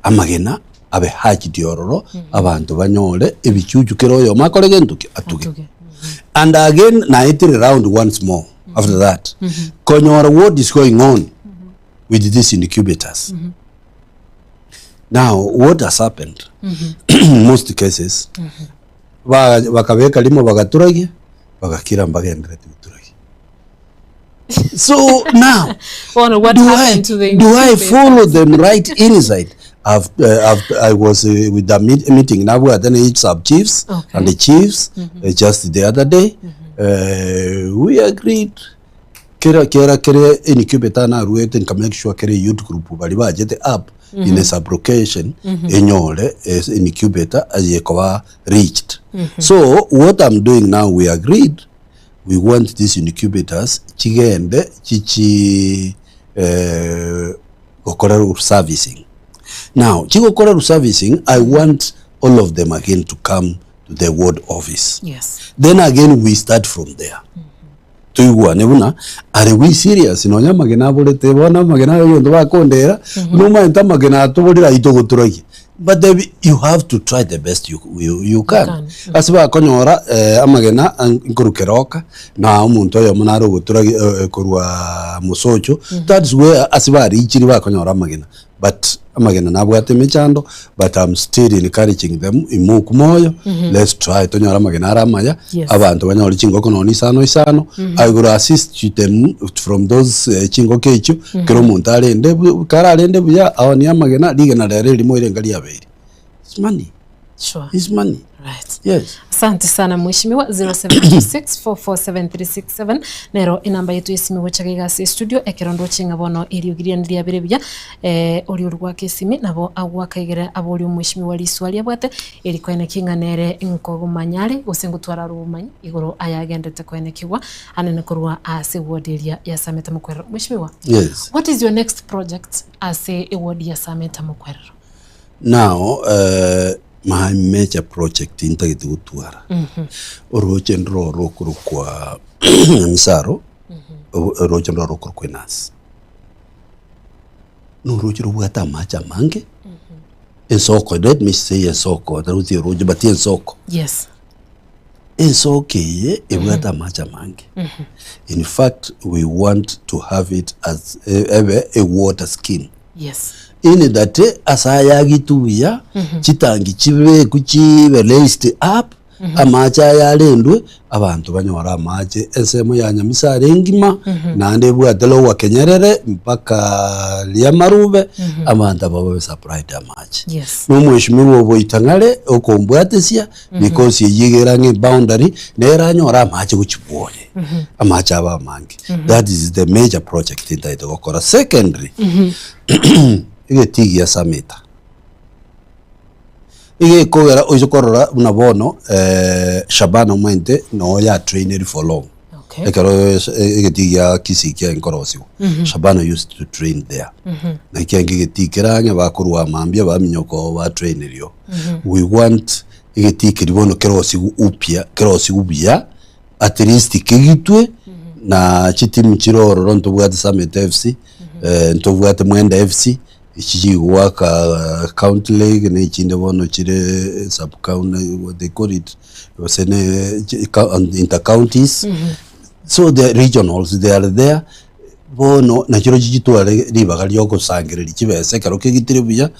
Amagena abe hatched ororo, abanto banyore ebichuchu kera oyomo akore gento ki? Atuge. Atuge. And again naetire round once more after that. Konyora what is going on with these incubators. Now what has happened most cases ba- bakabeka rimo bagaturagia bagakira mbagenderete goturagia. So now Bono what do I, happened to the do I incubators? follow them right inside? I've, I've, I was with the meet, meeting nabwate ne each sub chiefs Okay. and the chiefs just the other day. We agreed kera kera kere incubator naruete nka make sure kere youth group bari bachete up in a sublocation enyore eh, incubator aye koba reached. So what I'm doing now we agreed we want these incubators chigende chichi eh, gokora servicing. Now chigokora servicing I want all of them again to come to the ward office. Yes. Then again we start from there. Toigwane buna are we serious nonya amagena aborete bono amagena aye egento bakondera nomaete amagena atoborire aywo togoturagia. Mbatebi you have to try the best you, you, you can. Can. Ase bakonyora eh, amagena an- nkorwa Keroka na omonto oyomo nare ogotura eh, eh, korwa Mosocho that's where ase barichire bakonyora amagena but amagena nabwate emechando but I'm still encouraging them imoku moyo let's try tonyore amagena are amaya Yes. abanto banyore chingoko nonye isano isano I will assist them from those eh, chingoko echio kera omonto arende bu kararende buya aonie amagena rigena rero erimo erenga riabeire. It's money, Sure. it's money, Right. yes. Asante sana mheshimiwa 0726447367 nero enamba yetu esimi gocha iga ase estudio ekero ndoche ng'a bono eriogi riane riabere buya eh, oria ori goaka esimi nabo agoaka egere abori omweshimiwa riswali abwate eri koeneki ng'a nere nkogomanya are gose ngotwara are obomanyi igoro ayagendete koenekigwa anene korwa ase eward eria ya Sameta Mokwerero. Mheshimiwa, Yes. what is your next project ase eward ya Sameta Mokwerero? Now eh, my major project ntagete gotwara oroche ndiro rokorokwa Nyamisaro, oroche ndiro rokorokwa Enasi. Noroche robwate amache amange, ensoko let me say ensoko taruti oroche but ensoko. Yes. Ensoko eye ebwate amache amange. In fact we want to have it as ebe a water scheme. Yes. In that ase ayagitwe buya, chitangi chibekwe chibe raised up, amache aya arendwe, abanto banyore amache ensemo ya Nyamisare engima, naende ebwate Lower Kenyerere mpaka Riamarube, abanto aba babe supplied amache. Yes. Na omweshimiwa oboitang'are okombwatesia because eyio iga ere ang'e eboundary, nere anyore amache gochia bwoye, amache abe amange. That is the major project ntagete gokora. Secondly, egetii gia Samita, iga ekogera oise korora buna bono Shabana omanyete noo ya traineri for long. Okay. Ekero egetii gia Kisii kiaye nkorosiwa, Shabana used to train there. Naki kiaye egetii kere ang'e bakorwa mambia baminyoka oo batraineria oo. We want egetii keria bono kerosiwe upya, kerosiwe buya at least kegitwe na chitimu chire ororo ntobwate Summit FC, ntobwate Mwenda FC, echi chigoaka county league na echinde bono chire sub county what they call it gose ne inter counties so the regionals they are there bono nachirochio chitware ribaga ria ogosangereria chibesa ekero kegitire buya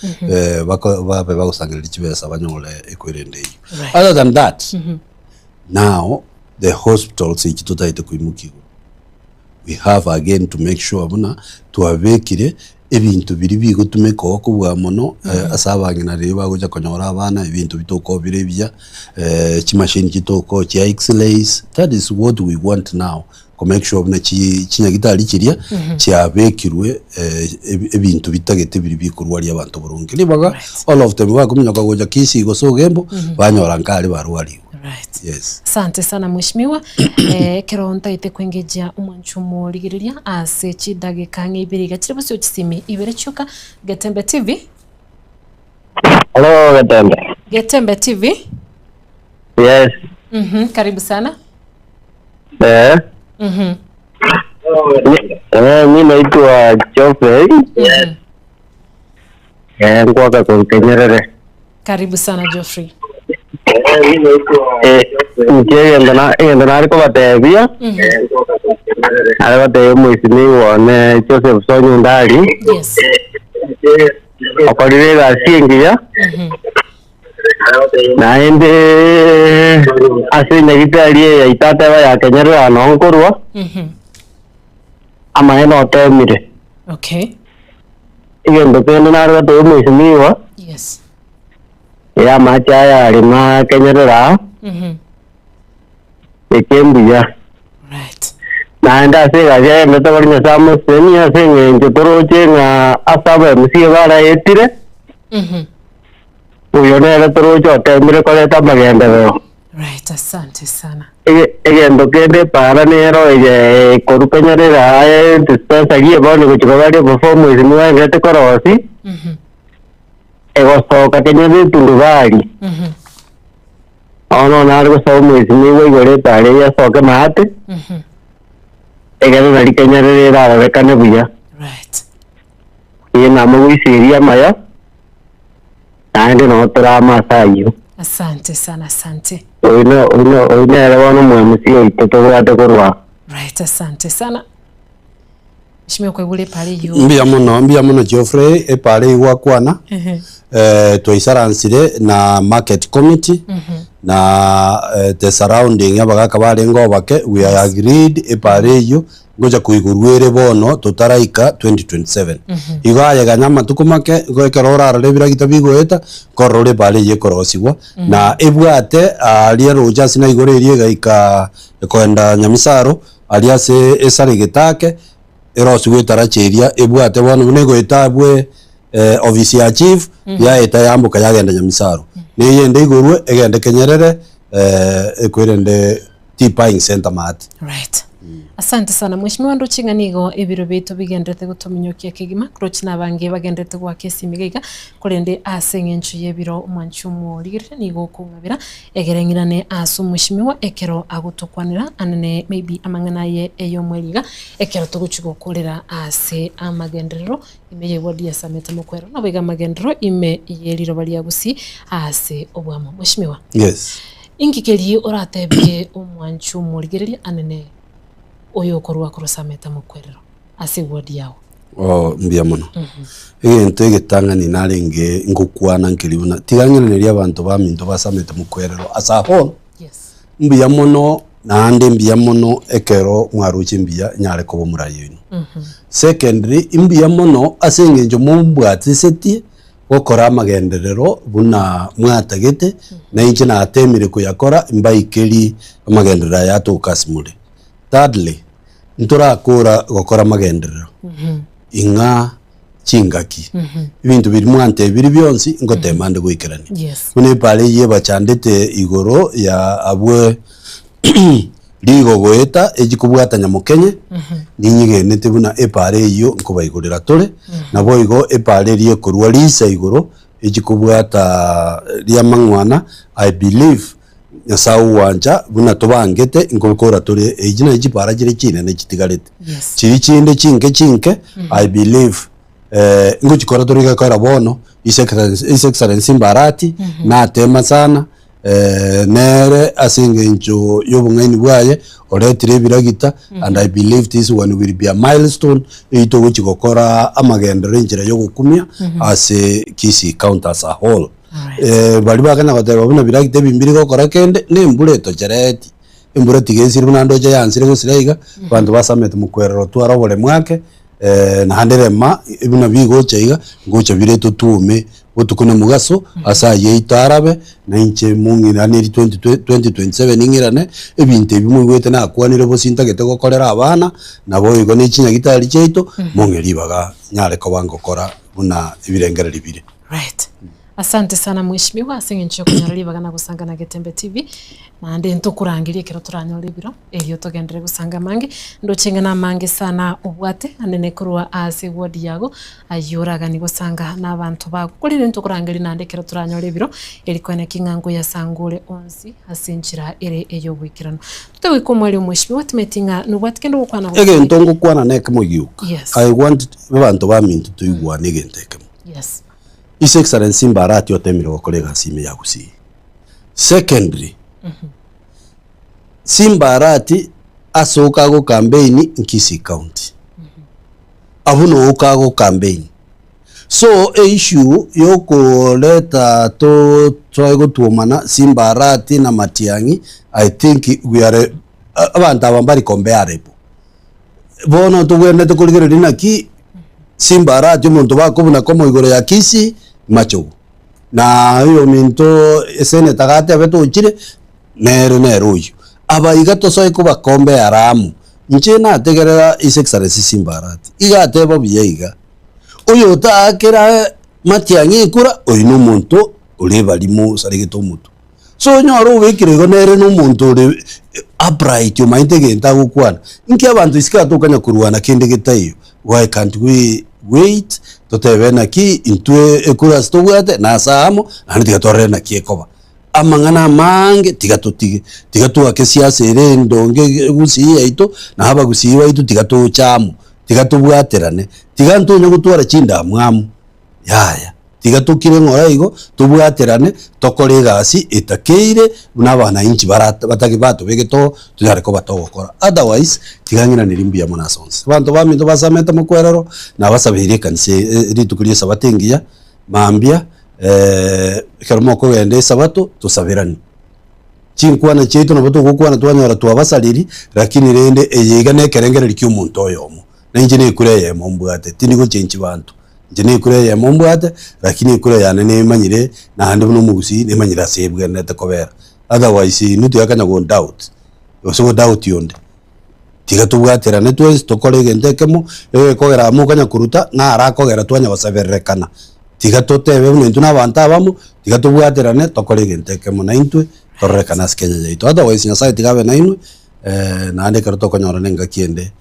bako babe bagosangereria chibesa banyore ekwerende eyio. Right. Other than that now the hospitals echi totagete koimokia igoro we have again to make sure buna twabekire ebinto biria bigotumeka oo kobua mono ase abang'ina riria bagocha konyora abana ebinto bitokoba bire ebiya, chimashini chitokoba chia x-rays, that is what we want now ko make sure buna chi chinyagitari chiria chiabekirwe ebinto bitagete biria bikorwaria abanto boronge. Ribaga all of them bakominyoka gocha Kisii gose Ogembo, banyora nkare barwariwe. Right. Yes. Asante sana mheshimiwa eh, ekero ntaete kwengejia omwancho omorigereria ase chidageka ng'a ibere iga chire bosio chisimi ibere chioka Getembe TV. Hello, Getembe. Getembe TV. Yes. Karibu sana. Eh. Eh, mi naitwa Geoffrey. Eh, nkwaka kwa Nyerere. Karibu sana Geoffrey. Eh, inche egento na egento nare kobatebia nare gotebia omwesimigwa one Joseph Sonny Ndari Yes. okorire egasi engiya naende ase enyagitari eye yaito ateba ya Kenyerere noo nkorwa amaene otemire. Okay. Egento kende nare gotebia omwesimigwa Yes. Ee, amache aya are makenyerere aa, eke mbuya. Right. Naende ase egasi agendete kori Nyasae amosesenie ase eng'encho toroche ng'a ase aba MCA baraetire, oyo nere toroche otemire koreta amagenderero. Right, asante sana. Ege- Egento kende epaara nero eye ekorwa kenyerere aa dispensary bono egochia koba ere before omwesimiwa agendete korosia. Egosoka kenya b'etundubari. Bono nare gosaba omwesimigwa igoro etaara eyio asoke maate, egere nari kenya rere erarorekane buya. Right. Eye namogoiseria amaya, Naende noo tore amo ase ayio. Asante sana asante. Oyio no- oyio no- oyio nere bono omwemusi oito tobwate korwa. Right asante sana. Mheshimiwa kwaigure epara eyio. Mbuya mono, mbuya mono Geoffrey, epara eyio gwakwana, Ehe. eh, twaisaransire na market committee, na eh, the surrounding abagaka barenge obake, we are agreed epara eyio ngocha koigorwa ere bono totaraika 2027. Igo aye ganya amatuko make, igo ekero orarore ebiragita bigoeta, nkorora ore epara eyio ekorosigwa, na ebwate aria roche ase naigoro eria egaika ekoenda Nyamisaro, Aria ase esare getake, erosigwe etaracha eria ebwate bono buna egoeta abwe ofisi ya chief, yaeta yamboka yagenda Nyamisaro. Na eyende igorwe egende Kenyerere ekwerende tea buying center maate. Right. Asante sana Mheshimiwa ndoche ng'a nigo ebiro biaito bigenderete gotominyokia kegima, koroche na abange bagenderete goaka esimi iga iga, korende ase eng'encho y'ebiro omwanchi omorigereria nigo okong'abera Egere ng'irane ase omweshimiwa ekero agotokwanera anene maybe amang'ana aye ey'omweri iga, ekero togochia gokorera ase amagenderero ime ye ward ya Sameta Mokwero naboigo amagenderero ime ye riroba ria Gusii ase obwamo. Mweshimiwa, Yes. inki keria oratebie omwanchi omorigereria anene oyokorwa korwa Sameta Mokwerero ase eward yao? Oo, mbuya mono. Egento egetang'ani narenge ngokwana nkeria buna, tiga ng'iranerie abanto baminto basamete mokwerero as a whole, Yes. mbuya mono naende mbuya mono ekero mwaroche mbuya nyare koba omorai oino. Secondly, mbuya mono ase eng'encho mombwatisetie gokora amagenderero buna mwatagete, na inche natemire koyakora mbaikerie amagenderero aya atoka ase more. Thirdly, ntorakora gokora amagenderero ing'a chingaki ebinto biria mwantebirie bionsi ngotema nde goikerania. Yes. Buna epara eyio ebachandete igoro ya abwe rigo goeta echi kobwata nyamokenye, ninyigenete buna epara eyio nkobaigorera tore, naboigo epara eria ekorwa risa igoro echi kobwata riamang'wana I believe Nyasae ogwancha buna tobangete nkobikora tore echi nachi chipara chire chinene chitigarete. Yes. Chiria chinde chinke chinke I believe ngochikora tore gekogera bono His Excellency His Excellency Mbarati natema sana nere ase eng'encho ya obong'aini bwaye oretire ebiragita and I believe this one will be a milestone eywo togochi gokora amagenderero enchera ya ogokumia ase Kisii County as a whole. Alright. Baria bakanya goteba buna biragita ebi mbiri gokora kende, na embura etochereti. Embura tiga esire buna ndoche yansire gosira iga, abanto basamete mokwerero otware oboremu ake, naende rema buna bigocha iga, ngocha bire totwome botuko na mogaso, ase ayio aito arabe, na inche mong'iraneri 2027 ng'irane, ebinto ebi moigwete nakwanire bosi ntagete gokorera abana, naboigo ne chinyagitari chiaito, mong'e ribaga nyare koba ngokora buna ebirengererio bire. Right. Asante sana mheshimiwa ase eng'encho yokonyora ribaga na gosanga na Getembe TV. Naende ntokorangeria ekero toranyore ebiro erio togenderere gosanga amange. Ndoche ng'a namange sana obwate anene korwa ase eward yago ayio oraganie gosanga na abanto bago. Korende ntokorangeria naende ekero toranyore ebiro eri koeneki ng'a nkoyasanga ore onsi ase enchera ere eyoboikeranu. Tote goika omweri mheshimiwa timanyeti ng'a nobwate kende ogokwana gose. Egento ngokwana nekemo gioka. Yes. I want abanto baminto toigwane egento ekemo. Yes. His Excellency Mbarati otemire gokora egasi ime ya Gusii. Secondly, Simbarati ase okago campaign Kisii County. Abwo no okago campaign. So e issue yokoreta to twae gotuomana Simbarati na Matiang'i, I think we are abanto aba mbari comparable. Bono togwenerete korigereria naki Simba arati omonto bakobuna komo igoro ya Kisii machogu. Na oyominto eseneta gatebete ochire nere nere oyio. Aba iga tosoe kobakombea amo. Inche nategerera His Excellency Simba Arati iga ateba buya iga, oyo otaakera Matiang'i ekura oyo nomonto ore ebarimo osaregete omotwe. So onyore obekire igo nere nomonto ore upright omanyete egento agokwana. Inki abanto isiko aa tokanya korwana kende getaiyo? Why can't we wait totebe naki intwe ekura ase tobwate na ase amo naende tiga torore naki ekoba. Amang'ana amange tiga totige, tiga toake siasa ere endonge gusii yaito na abagusii baito tiga toche amo, tiga tobwaterane, tiga ntonya gotwara chindamwamu yaya. Tiga tokire ng'ora igo, tobwaterane, tokore egasi etakeire buna abanainchi bara batari batobegete oo, tonyare koba togokora. Otherwise, tiga ng'iranerie mbuya mono ase onsi. Abanto baminto basamete mokwerero, nabasabeire ekanisa eye rituko ria esabato engiya, mambia ekero mokogenda esabato, tosaberanie. Chinkwana chiaito nabo togokwana twanyora twabasariri, lakini rende eye iga nekerengererio kia omonto oyomo. Na inche nekura eyemo mbwate, tindi gochenchi banto. Inche nekura eyemo mbwate, lakini ekura yane nemanyire naende buna omogusii nemanyire ase ebwenerete kobera. Otherwise inwe tiga go doubt, gose go doubt onde. Tiga tobwaterane twensi tokore egento ekemo, egekogera amo okanya koruta, naro akogera twanya gosebererekana. Tiga totebe buna intwe na abanto abamo, tiga tobwaterane tokore egento ekemo naintwe tororekane ase Kenya yaito. Otherwise Nyasaye tiga abe nainwe, naende ekero tokonyorana engaki ende.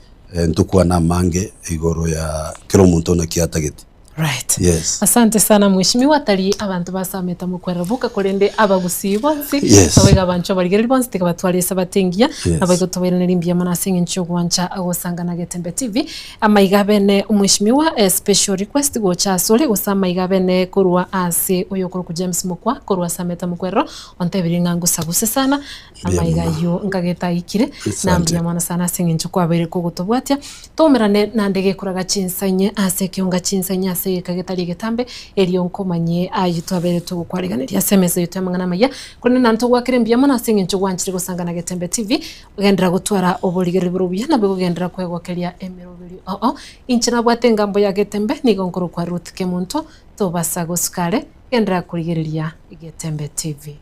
Ntokwane amange igoro ya kera omonto naki atagete. Right. Yes. Asante sana mheshimiwa tari abanto basamete mokwerera boka korende abagusii bonsi Yes. abaiga abanchwa abarigereri bonsi tiga batware esabato engiya Yes. nabaigo tobairanerie mbuya mono ase eng'encho y'ogwancha gosangana Getembe TV amaiga abene mheshimiwa eh, special request gocha asore gose amaiga abene korwa ase oyokorokwa James Mokwa korwa samete mokwerero ontebirie ng'a ngosaguse sana Mbuya Amaiga mono. ayio nkagete aikire, na Asante. mbuya mono sana ase eng'encho kwabeire kogotobwatia. Toumerane naende gekoraga chinsa inye ase ekeonga chinsa inye ase egeka getari egetambe, erio nkomanyie ayio twabeire togokwariganeria ase emesa yaito y'amang'ana amaya. Korende naende togoakere mbuya mono ase eng'encho gwanchire gosangana Getembe TV, genderera gotwara oborigereria bore obuya nabo egogenderera kwegokeria emeroberio oo. Inche nabwate engambo ya Getembe, nigo nkorokwa Ruth Kemunto, tobasa gosuka are, genderera korigereria Getembe TV.